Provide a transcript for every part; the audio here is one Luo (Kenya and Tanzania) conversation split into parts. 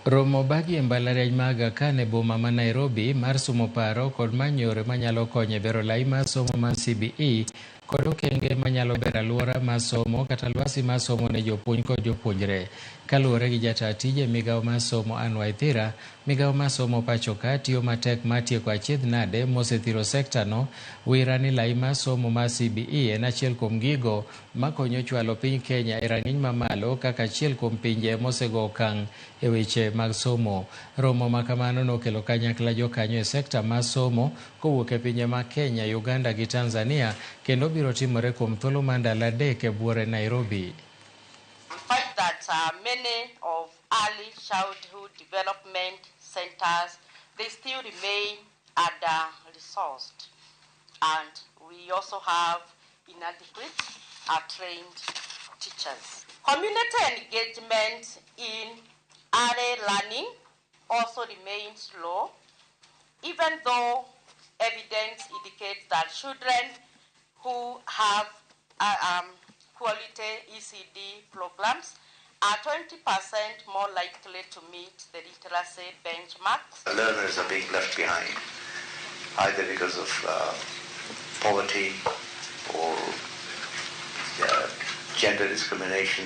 Romo obagi e mbalariany ma Aga Khan e boma ma Nairobi mar sumo paro kod manyo yore manyalo konyo e bero lai mar somo mar CBE kod okenge manyalo bero aluora mar somo kata lwasi mar somo ne jopuonj kod jopuonjre. Kaluwore gi jataa tije migawo mar somo Anne Waithira, migawo mar somo pacho ka tiyo matek mar tieko achiedh nade mosethiro sekta no, wira ni lai mar somo mar CBE en achiel kuom gigo makonyo chwalo piny Kenya e rang'iny mamalo kaka achiel kuom pinje mosego okang' e weche mag somo. Romo ma kamano nokelo kanyakla jokanyo e sekta mar somo kowuok e pinje mag Kenya, Uganda gi Tanzania kendo biro timore kuom thuolo mar ndalo 3 e buore Nairobi. We find that many of early childhood development centers, they still remain under-resourced. And we also have inadequate trained teachers. Community engagement in early learning also remains low, even though evidence indicates that children who have quality ECD programs are 20% more likely to meet the literacy benchmarks. Learners are being left behind, either because of poverty or gender discrimination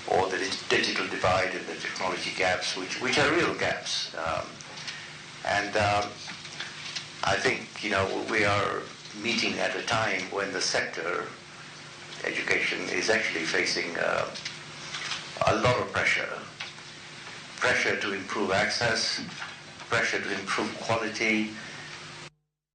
or the digital divide and the technology gaps, which are real gaps. And I think, we are meeting at a time when the sector, education, is actually facing a lot of pressure. Pressure to improve access, pressure to improve quality,